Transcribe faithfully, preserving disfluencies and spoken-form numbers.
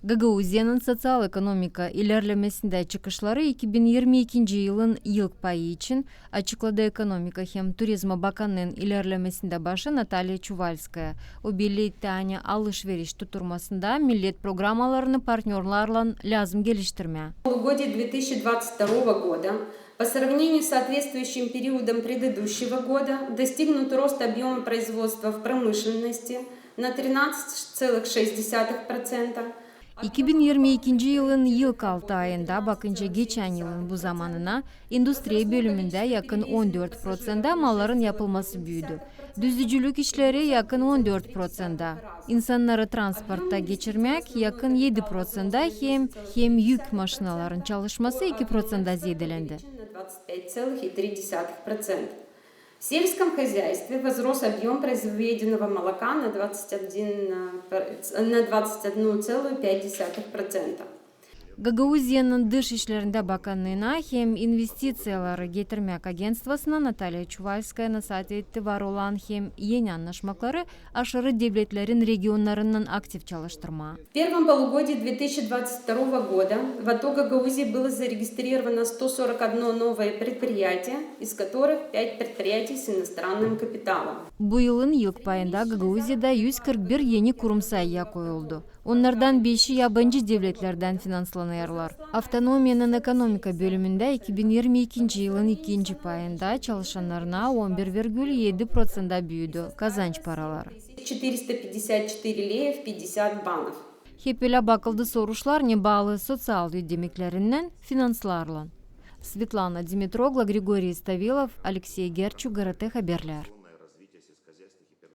Gagauziyanın soţial-ekonomika ilerlemesindä çıkışları iki bin irmi ikinci yılın yıl payı için açıkladı ekonomika hem turizma bakannıın ilerlemesindä başı Natalya Çuvalskaya. O belli etti, ani alış-veriş tutturmasında millet programalarını partnörlarlan lääzım geliştirmää. Полугодие две тысячи двадцать второго года по сравнению с соответствующим периодом предыдущего года достигнут рост объёма производства в промышленности на тринадцать целых шесть десятых процента. İki bin irmi ikinci yılın ilk altı ayında, bakınca geçän yılın bu zamanına, industriya bölümündä yakın on dört proţentä malların yapılması büüdü. Düzücülük işleri yakın on dört proţentä. İnsannarı transportta geçirmäk yakın edi proţentä hem, hem yük maşinaların çalışması iki proţentä zeedelendi. В сельском хозяйстве возрос объём произведенного молока на двадцать один, э, на двадцать одну целую пять десятых процента. Gagauziyanın dış işlerindä bakannıına hem investiţiyaları getirmäk agentstvosuna Natalya Çuvalskaya nasaat etti, var olan hem eni annaşmakları aşırı devletlerin regionlarınnan aktiv çalıştırmaa. В первом полугодии две тысячи двадцать второго года в АТО Гагаузии было зарегистрировано сто сорок одно новое предприятие, из которых пять предприятий с иностранным капиталом. Bu yılın ilk payında Gagauziyada üz kırk bir eni kurumsal ya koyuldu. Onnardan beşi yabancı devletlerdän finanslanêrlar. Avtonomiyanın ekonomika bölümündä iki bin irmi ikinci yılın ikinci payında çalışannarına on bir virgül edi proţentä büüdü kazanç paraları. Четыреста пятьдесят четыре лея в пятьдесят банов. Hep ölä bakıldı soruşlar, ne baalı soţial ödemeklerindän finanslarlan. Svetlana Dimitroglu, Grigoriy Stavilov, Aleksey Gerçuk, GRT Haberlär.